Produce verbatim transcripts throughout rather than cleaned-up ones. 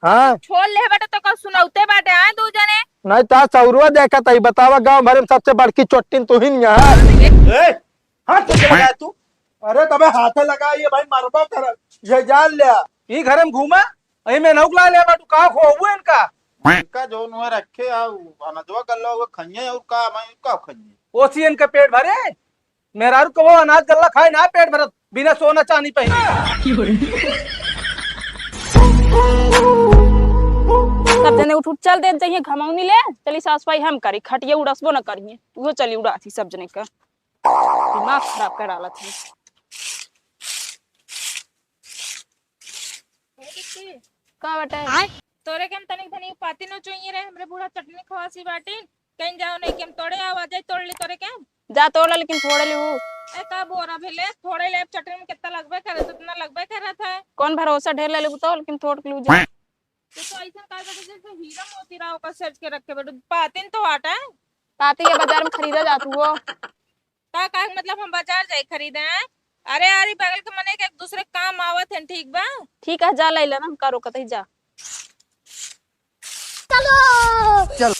हाँ। छोड़ ले बाटे तो का सुनौते बाटे, हाँ, दू जने। नहीं तो सौरुआ देखत ही, बतावा गाँव भर में सबसे बड़की चोट्टिन तू ही नहीं है। ए, हाथ कैसे लगाया तू? अरे तबे हाथे लगा, ये भाई मरबो कर, ये जान ले। ई घरे में घूमा, अही में नौक ला ले बाटू, का खोबू इनका? इनका जौन हुआ रखे आ, अनजवा कर लो, वो खइये और का, मैं का खइये? ओसी इनके पेट भरे, मेहरारू कबो अनाज गल्ला खाए ना पेट भरत, बिना सोना चांदी पहिने। सब जने उठ उठ चल देत जाइए, घमौनी ले चली सास भाई हम करी, खटिया उड़सबो न करिए, उहो चली उड़ाथी सब जने का। दिमाग खराब कर डालत है। का बटे? आय, तोरे के हम तनिक धनी पाती नोचोइए रहे, हमरे बूढ़ा चटनी खवासी बाटिन, कहीं जाओ नहीं कि हम तोड़े आवा जाए, तोड़ ली तोरे के। जा तोड़ ला, लेकिन थोड़े लिहू। ए, का बोरा भेले, थोड़े ले, चटनी में कितना लगबे करे, तो उतना लगबे करत है। कौन भरोसा ढेर ले लेबू तो, लेकिन थोड़ के लिहू जा। तू तो ऐसा का करते जैसे हीरा मोती रहा ओकर सज के रखे बैठू, पातिन तो आटा है। पाती ये बाजार में खरीदा जात हुओ। का, का मतलब हम बाजार जाए खरीदे हैं? अरे यार, ई बगल के मने के एक दूसरे काम आवत हैं, ठीक बा? ठीक है, जा लैला ना, हम का रोकत ही, जा। चलो। चल।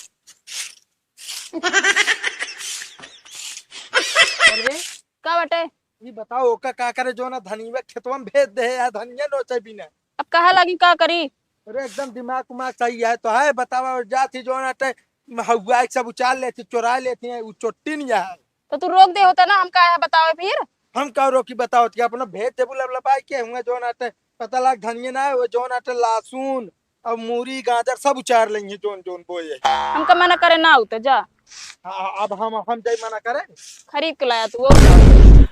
अरे, का बाटे? ई बताओ, ओका का करे जो ना धनिया खेतवा में भेज दे है, या धनिया नोचे बिना? अब कहा लगी का करी? अरे एकदम दिमाग उमाग सही है तो है, बतावा, और जात ही जो ना टे हवा एक सब उचार लेती, चोरा लेती है, उ चोट्टी नहीं है। तो तू रोक दे होता ना, हम का है बतावे फिर? हम का रोकी बताओ, कि अपना भेज देबू लबलबाई के हुआ जो ना टे पता लाग धनिया ना है, वो जो ना टे लहसुन और मूरी गाजर सब उचार लेंगे जोन जोन बोए। हमका मना करे ना होता, जा। हाँ, अब हम, हम जाई मना करें? खरीद के लाया तू वो।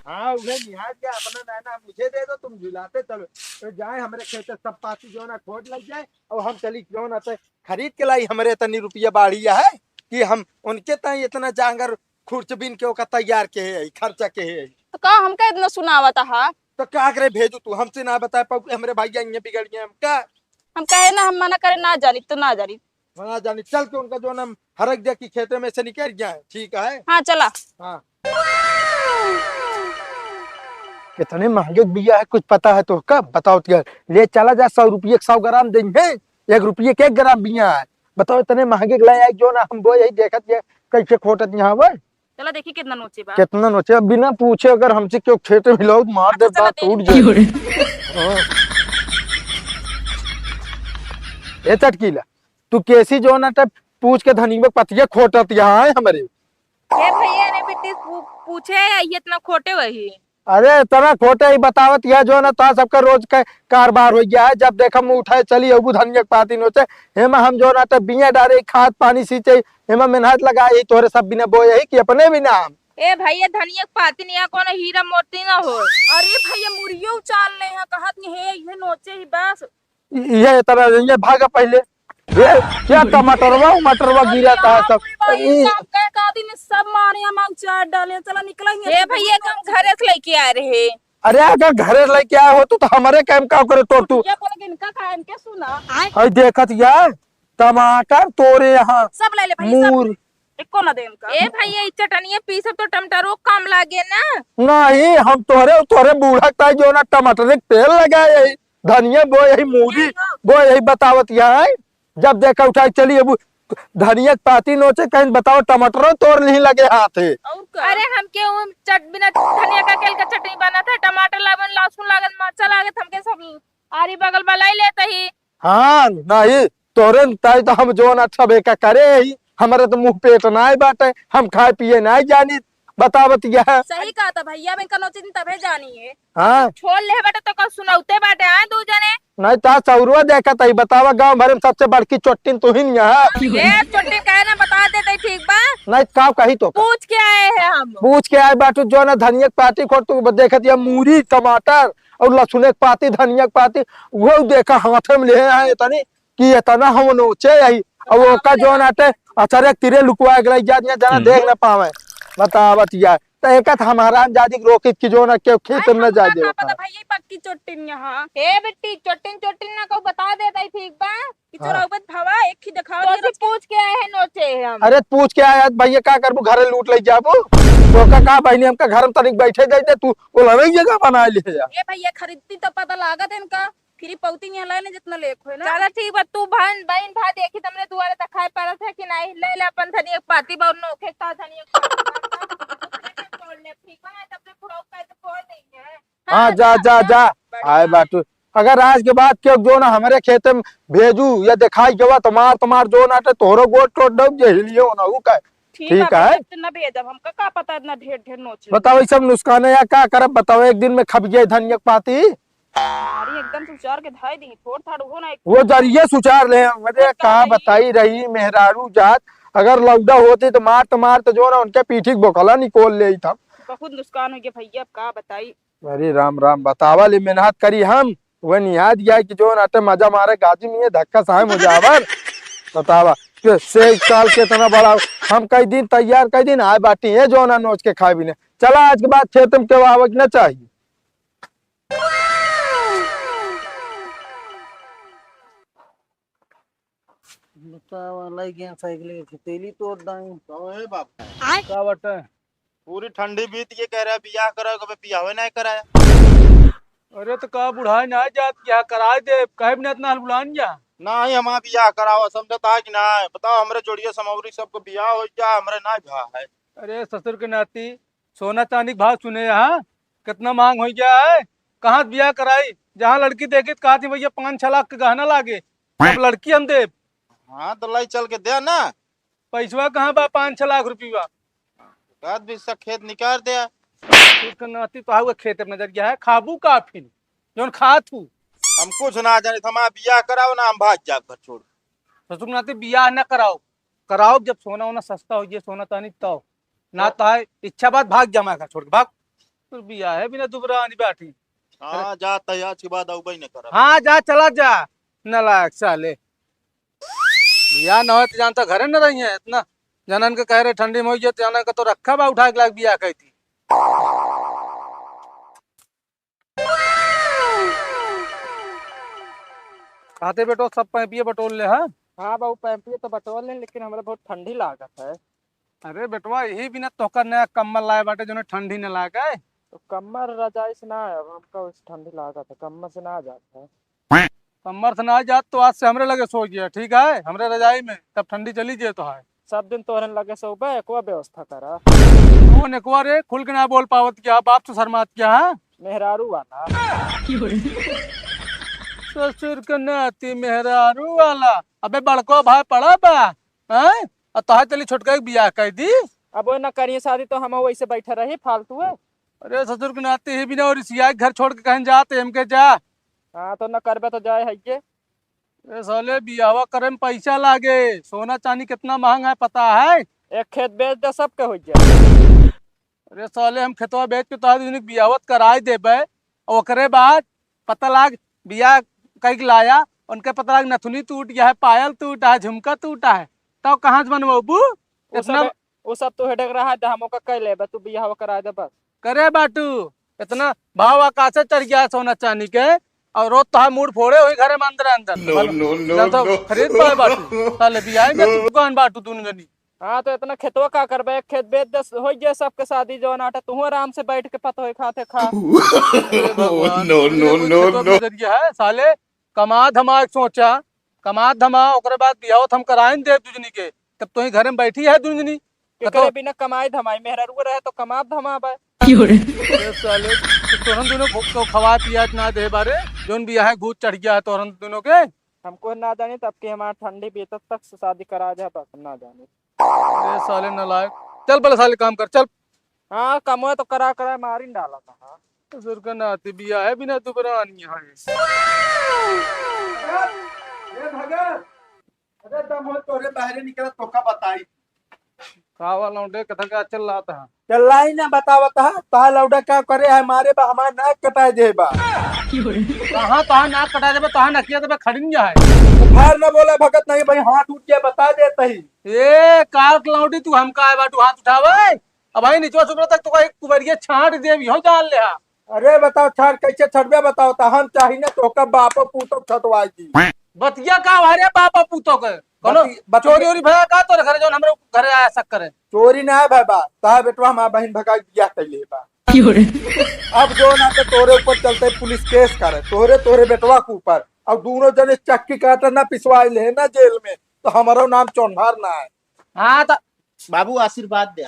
हाँ, उहे निहार के अपना नैना मुझे दे दो, तुम झुलाते चलो। तो जाए हमरे खेते सब पाती जो ना खोट लग जाए, और हम चली जो ना ते खरीद के लाई। हमरे इतनी रुपया बाढ़ी है कि हम उनके ताई इतना जांगर खुर्च बीन के ओका तैयार के है, खर्चा के है। तो का हमका इतना सुनावत हा? तो का करे भेजू तू, हमसे ना बताए पाऊ कि हमरे भैया इन्हें बिगड़ गए हमका। हम कहे ना, हम मना करे ना जानी तो ना जानी। मना जानी, चल के उनका जो ना हरक दिया कि खेते में से निकल जाए, ठीक है? हाँ, चला। हाँ। कितने महंगे के बिया है, कुछ पता है तो का बताओ तो यार। ले चला जा, सौ रुपये के सौ ग्राम देंगे, एक रुपये के एक ग्राम बिया है। बताओ, इतने महंगे के लाए, जो ना हम बोए यही देखत ये कैसे खोटत यहाँ वो। चला देखी कितना नोचे बा। कितना नोचे? अब बिना पूछे अगर हमसे क्यों खेते मिलाओ तो मार दे, चला दांत टूट जाए। हाँ। ए चटकीला, तू कैसी जो ना तब पूछ के धनी में पतिया खोटत यहाँ है हमरे। ए भैया ने बिट्टी पू-, पूछे है, ये इतना खोटे वही। अरे इतना खोटे ही बतावत यह जो ना तो सबका रोज का कारबार हो गया है। जब देखा मुँह उठाए चली अबू धनिया के पाती नोचे। हेमा हम जो ना तो बिया डारे, खाद पानी सींचे, हेमा मेहनत लगाए ही तोहरे सब बिना बोए ही कि अपने बिना हम। ए भैया, धनिया के पाती नहीं है, कोनो हीरा मोती ना हो। अरे भैया, मुरियो उचाल ले हैं, कहत नहीं है, ये नोचे ही बस। ये इतना ये भागा पहले। ये क्या टमाटरवा, मटरवा गिरा था सब। अरे बाप रे, ई सब कह का दिन सब मारे हम चार डाले, चला निकलेंगे। ए भैया, हम घरे से लेके आ रहे। अरे अगर घरे लेके आए हो तो, तो हमारे काम का करे तोर तू? ये बोले कि इनका काम के सुना। हई देखत यार, टमाटर तोरे यहाँ। सब ले ले भैया, सब। मूर। एको ना दे इनका। ए भैया, ई चटनिया पीसब तो टमाटरो कम लागे ना। नहीं, हम तोहरे, तोहरे बूढ़ा ताई जो ना टमाटर के पेड़ लगाए यही, धनिया बोए यही, मूली बोए यही बतावत यहाँ है। जब देखा उठाई चली अब धनिया के पाती नोचे, कहीं बताओ टमाटरो तोर नहीं लगे हाथ है। और का? अरे हम केहू चट बिना धनिया का केल का चटनी बनत है, टमाटर लागन, लहसुन लागन, मरचा लागत, हमके सब आरी बगल बलाई लेत ही। हाँ, नहीं, तोरे ताई तो हम जोन अच्छा बेका करे ही, हमरे तो मुँह पेट नाई बाटे, हम खाए पिए नाई जानी, बतावत यह। सही कहा था भैया, अब इनका नोचे दिन तबे जानी है। हाँ। छोड़ ले बाटे तो का सुनौते बाटे, हाँ, दू जने। नहीं ता सौरुआ देखत ही, बतावा गाँव भर में सबसे बड़की चोट्टिन तू ही नहीं है। ए, चोट्टिन कहे ना बता देते, ठीक बा? नहीं का कही तो का? पूछ के आए हैं हम। पूछ के आए बाटू जो ना धनिया के पाती खोट तू देखत या मूरी, टमाटर और लहसुन के पाती, धनिया के पाती, वो देखा हाथ में ले आए तनी। कि इतना हम नोचे यही, अब ओका जोन आटे अचरे तिरे लुकवा के लई जात, यहाँ जना देख ना पावे। बतावत यार, तो एक हम हराम जादी के रोकित कि जोन के खेत में ना जाए देवे। पता भाई, ये पक्की चोट्टिन यहाँ। ए बिट्टी, चोट्टिन, चोट्टिन ना को बता दे ताई, ठीक बा? कि हाँ। चोरौबत भवा, एक ही दिखावा तो दे से रखे। पूछ के आए हैं नोचे हम। अरे पूछ के आए हैं भैया, का करबू, घरे लूट ले जाबू? ओका का बहनी, हमका घर में तनिक बैठे दे दे, तू ओला नहीं जगह बना ले जा। ए भैया, खरीदती तो पता लागत है इनका। फ्री पौती यहाँ लाए ना जितना लेक होए ना। चला ठीक बा, तू बहन, बहन भा देखी तुमने दुआरे तक खाए पड़त है कि नहीं, ले ले अपन धनिया के पाती बा, नोखे ता धनिया के पाती बा, तोड़ ले, ठीक बा, नहीं तो अपने बुढ़ऊ का तो फोड़ देंगे। हाँ, हाँ, जा, जा, जा, जा। जा। बढ़िया। आए बाटू। अगर आज के बाद केहू जौन हमरे खेते में भेजू या देखाई गवा, तो मार, तो मार, जौन आटे तोहरो गोड़ टोट दब, जे हिलियो ना, ऊ का। ठीक ठीक बा, है। अब तो ना भेजब, हमका का पता इतना ढेर, ढेर नोच ले। बताओ, ई सब नुकसान है या का करब? बताओ, एक दिन में खप गया धनिया के पाती। अरे, एकदम से उचार के धाई दी, थोड़ थाड़ हो ना, एक वो जरिए से उचार ले, मजे बहुत का कहा रही। बताई रही, मेहरारू जात, अगर लौड़ा होती तो मार, तो मार, तो जौन उनके पीठी के बोकला निकोल ले था। बहुत नुकसान हो गया भैया, अब का बताई। अरे राम राम, बतावा ले मेहनत करी हम, वह निहाद गया कि जौन आटे मजा मारे गाजी में ये धक्का साहे मुजावर। बतावा, के से एक साल के इतना बड़ा, हम कई दिन तैयार, कई दिन आए बाटी है जौन नोच के खाए बिने। चला आज के बाद खेत में केहू आवे के ना चाहिए। बतावा, लई गया साइकिल के तेली तोड़ दाई। कहो, ए बाप। आय। का बटे? पूरी ठंडी बीत के कह रहा बियाह करो, कभी बियाह नहीं कराया। अरे तो का बुढ़ाई ना जात, क्या कराए दे, कहे भी ना इतना हलबुलान जा। नहीं, हमारा बियाह कराओ, समझता है कि ना? बताओ, हमरे जोड़िए समौरी सबको बियाह हो जा, हमरे ना भा है। अरे ससुर के नाती, सोना चांदी के भाव सुने यहाँ, कितना महंग हो गया है। कहाँ से बियाह कराई? जहाँ लड़की देखी तो कहा थी, "भैया, पाँच छह लाख के गहना लागे, अब लड़की हम देब।" हाँ, तो लाई चल के दे ना। पैसवा कहाँ बा? पाँच छह लाख रुपया। कहत भी सब खेत निकाल दे। ससुर के नाती तो हुआ खेत में नजर गया है, खाबू का फिर, जौन खात हूँ। हम कुछ ना जाने, हमारा बियाह कराओ ना, हम भाग जाब घर छोड़। ससुर के नाती बियाह ना कराओ, कराओ जब सोना वोना सस्ता हो जाए, सोना चांदी तो। ना तो तो है इच्छा बात भाग जा, मैं घर छोड़ के भाग। तो बियाह है बिना दुबरा आनी बैठी। हाँ, जात है, आज के बाद आउबे न करब। हाँ, जा, चला जा, नालायक साले। बियाह न होए तो जानता घरे न रही है, इतना जनन के कह रहे ठंडी में होई है, तो जनन का तो रखा बा उठा के लाग बियाह कही थी। कहते बेटो सब पैपिये बटोर ले, हाँ? हाँ बाबू, पैपिये तो बटोर ले, लेकिन हमरा बहुत ठंडी लागत है। अरे बेटवा, यही बिना तोहका नया कम्बल लाए बाटे, जोने ठंडी न लागे। तो कम्बल रजाई से ना है, अब हमका उस ठंडी लागत है, कम्बल से ना जात है। कम्बल से ना जात तो आज से हमरे लगे सो गया, ठीक है? हमरे रजाई में, तब ठंडी चली जाए तो है। सब दिन तोहरे लगे सोबे, एको व्यवस्था करा। कौन एको रे? खुल के ना बोल पावत क्या? बाप से शर्मात क्या है? मेहरारू वाला। ससुर के नाती मेहरारू वाला। अबे बड़को भाई पड़ा बा, हैं? और तोहार चली छोटका के बियाह कर दी। अब वो ना करिए शादी तो हम वैसे बैठे रही फालतू है। अरे ससुर के नाती ही बिना और रिसिया के घर छोड़ के कहीं जाते हमके जा। हाँ तो ना करबे तो जाए है ये। ए साले, बियाहवा करे में पैसा लागे, सोना चांदी कितना महंगा है पता है? एक खेत बेच दे, सबके हो जाए। अरे साले, हम खेतवा बेच के तोहार दुनिया के बियाहवत कराए देबे, और ओकरे बाद पता लाग बियाह कई के लाया, उनके पता लाग नथुनी टूट गया है, पायल टूटा है, झुमका टूटा है, तब कहाँ से बनवाबू? वो इतना सब, वो सब तू हेडेक रहा है, हम ओकर कह लेबे, तू बियाह कराए दे बस। करे बाटू, इतना भाव आकाश से चढ़ गया है सोना चांदी के, और रोज तोहार मूड फोड़े हुई घरे में अंदर अंदर। No, no, no, जब तो no। खरीद पाए बाटू, साले बियाह में तू कौन बाटू दोनों जनी? हाँ, तो इतना खेतवा का करबे? एक खेत बेच दे, हो गया सबके शादी, जौन आटा तू आराम से बैठ के पतोहे खाते खा। अरे भगवान, No, no, no, no। नजरिया है साले, कमा धमा के सोचा, कमा धमा, ओकरे बाद बियाह हम कराइन देब दुजनी के, तब तो ही घर में बैठी है दुजनी। एकरे बिना कमाई धमाई, मेहरारू रहे तो कमा धमा बा। अरे साले, तो तोहन दोनों को, को खवा पिया ना दे बारे, जौन बियाह है भूत चढ़ गया है तोहन दोनों के। हमको ना जाने तब कि हमारा ठंडी बीतत तक से शादी करा जा, बस ना जाने। अरे साले नालायक, चल पहले साले काम कर, चल। हाँ, कमवे तो करा करा मारिन डाला था, हाँ। ससुर का नाती बियाह है बिना दुबरानी है। ए भगत, अरे दम हो तोरे बाहरे निकला तो का बताई। का वाला उंडे कथा का चिल्लात है? चिल्लाई ना बतावत है, तहा लौड़ा का करे है मारे बा हमार नाक कटाए दे बा। कहाँ तहा नाक कटाए दे बा, तहा नकिया दे बा खड़ी नहीं है। तो फार ना बोला भगत नहीं भाई, हाथ उठ गया बता देता ही। ए काट लौड़ी तू हमका आए बाटू हाथ उठावे। अब भाई निचवा सुबह तक तो एक कुबरिया छाट देवी हो जान ले हा। अरे बताओ छाट कैसे छटबे बताओ, तो हम चाही ना तो का बापो पूतो छटवाई दी। बतिया का हमारे बापो पूतो के? कोनो बती-, बती-, चोरी ओरी भया का तोरे घरे जौन हमरे घरे आया शक करे? चोरी ना है भाई बा, ता बेटवा हमार बहन भगा के बियाह कैले बा। अब जौन है तो तोहरे ऊपर चलते पुलिस केस करे, तोहरे, तोहरे बेटवा के ऊपर। अब दूनों जने चक्की काटे ना पिसवाई ले ना जेल में, तो हमरो नाम चोन्हर ना है। हाँ, तो बाबू आशीर्वाद दे।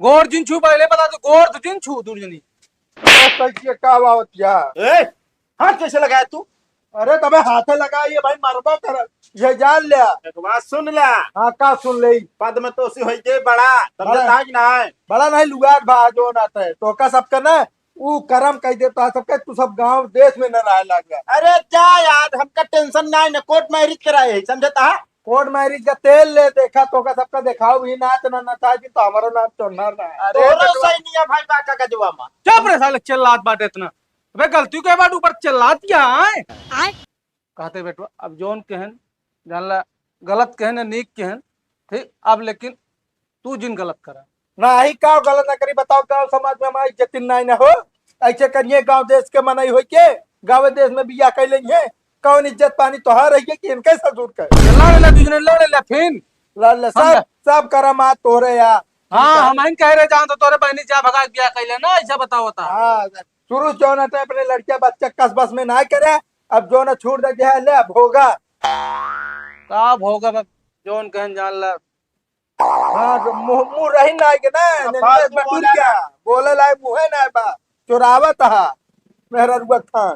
गोड़ जिन छू, पहले बता दो, गोड़ तो जिन छू, दूर जनी। ओ, कैसे का बात या? ए, हाथ कैसे लगाया तू? अरे, तबे हाथे लगाई है भाई, मरबो कर। ये जान ले। एक बात सुन ले। हाँ, का सुन ले? पद में तो उसी होई के बड़ा, तब बड़ा। बताई ना है। बड़ा नहीं, लुगार बा, जो ना ते। तो का सबका ना, ऊ करम कह देता है सबके, तू सब गांव देश में न रहे लग गया। अरे जा यार, हमका टेंशन ना है, ना कोर्ट मैरिज कराए है, समझता है? कोर्ट मैरिज का तेल ले देखा, तो का सबका देखाओ भी ना, इतना नचाई दी, तो हमारो नाम चोन्हर ना है। अरे तोरो तो सही नहीं है भाई, बाका का जवाब में। चुप रे साले, चिल्लात बाटे इतना। अबे गलती के बाद ऊपर चिल्लात क्या है? आय? कहते बेटवा, अब जौन कहन, जान ला, गलत कहन या नीक कहन, ठीक, अब लेकिन तू जिन गलत करा। नाही का गलत ना करी, बताओ, गांव समाज में हमारी इज्जत नहीं ना हो, ऐसे करिए गांव देश के मनई होई के, गांव देश में बियाह कर लेंगे, कौन इज्जत पानी तोहार रही है कि इनके ससुर के? लड़ ले, दूसरे लड़ ले, फिन लड़ ले, हम सब, सब करम आज तोहरे यार। हाँ, हम ही कह रहे, जान तो तोरे बहनी जा भगा के बियाह कर ले ना, ऐसा बताओ था। हाँ, शुरू से जौन हटे अपने लड़किया बच्चा कस बस में ना करे, अब जौन छूट दे जे है, ले अब होगा। का भोगा बा, जौन कहन जान ला। हाँ, तो मुंह, मुंह रही ना के ना, अब ने, बात ने, बोला बटुरिया, ना। बोले लायक मुंह है ना बा, चोरावत हा, मेहररुआ खान।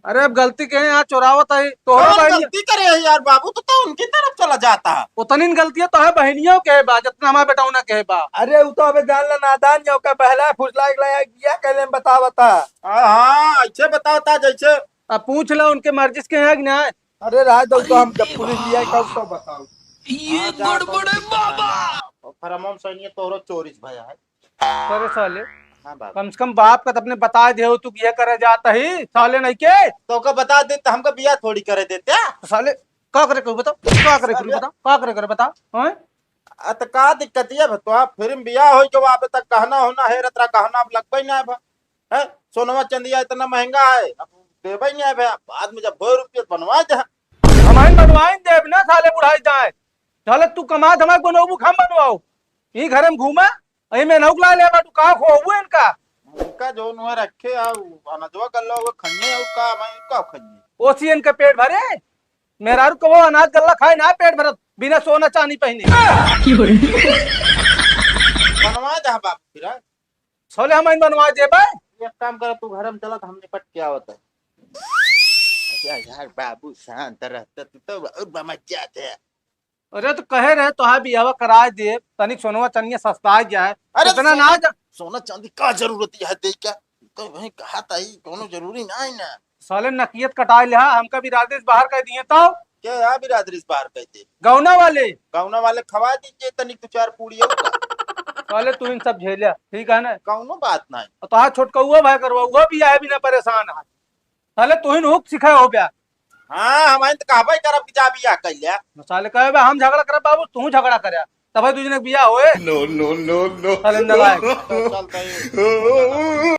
अरे अब गलती के यहाँ चोरावत है, तोहरा कौन बहन गलती करे है यार बाबू, तो, तो उनकी तरफ चला जाता है। उतनी न गलतियां तो है बहनियों के बा, जितना हमारे बेटौना के बा। अरे वो तो अबे जान ला नादान, जो का बहला फुसला एक लाया बिया कहले में बतावता। हाँ, हाँ, ऐसे बतावता जैसे। अब पूछ ला उनके मर्जी से के है कि ना। अरे राज दो तो हम जब पुलिस लिया कब तो बताओ। ये हाँ, जा, गड़बड़ है तो बाबा। और फरमाम सैनिक तोहरो चोरी से भया है। अरे साले, हाँ बाबू। कम से कम बाप का तो अपने बता दे हो तू कि ये करे जाता ही, साले नहीं के। तो का बता दे तो हमका बियाह थोड़ी करे देते। तो साले, का करे करू बताओ, का करे करू बताओ, का करे करे बताओ, हैं? आ, तो का दिक्कत ये बा? तो आप फिर बियाह होई के अब तक गहना होना है, रतरा गहना अब लगबे ना बा। हैं? सोनवा चंदिया इतना महंगा है, अब देबे ना बा। बाद में जब होए रुपये बनवा दे। हम ही बनवाइन देब ना, साले बुढ़ाई जाए। साले तू कमा धमा के बनवाबू, हम बनवाओ। ई घरे में घूमा, अही में नौक ला ले बाटू, का खोबू इनका? उनका जो उन्हें रखे आ, उ अनजवा कर लो, वो खन्ने और का, मैं का खन्ने। ओसी इनके पेट भरे, मेहरारू कबो अनाज गल्ला खाए ना पेट भरत, बिना सोना चांदी पहने। बनवा दे बाप फिर, हाँ? सोले हम इन बनवा देबे। एक काम कर, तू घर में चला, तो हम निपट के आवत है। अच्छा यार, बाबू शांत रहता, तू तो और बमत जाते। अरे तो कहे रहे तोहार बियाहवा कराए दे, तनिक सोनवा चनिया सस्ता जाए। अरे इतना तो ना सोना, जा- सोना चांदी का जरूरत है दे क्या? तो वही कहा था ही, कोनो जरूरी ना है ना। साले नकियत कटाए ले, हाँ, हमका बिरादरी से बाहर कर दिए तो। क्या है बिरादरी से बाहर कर दे? गौना वाले। गौना वाले खवा दीजिए तनिक दो चार पूड़ी और का। साले तू इन सब झेलिया, ठीक है ना? कौनो बात नहीं। और तोहार छोटकौआ भाई करवा, वो भी आए बिना परेशान है। साले तू ही हुक सिखाए हो बया। हाँ, हम आइन तो कहबे करब कि जा बियाह कर लिया। साले कहे बे हम झगड़ा करब बाबू, तू झगड़ा करे। तब भाई दू जने के बियाह होए। No, no, no, no। साले नालायक। चल, चल, चल।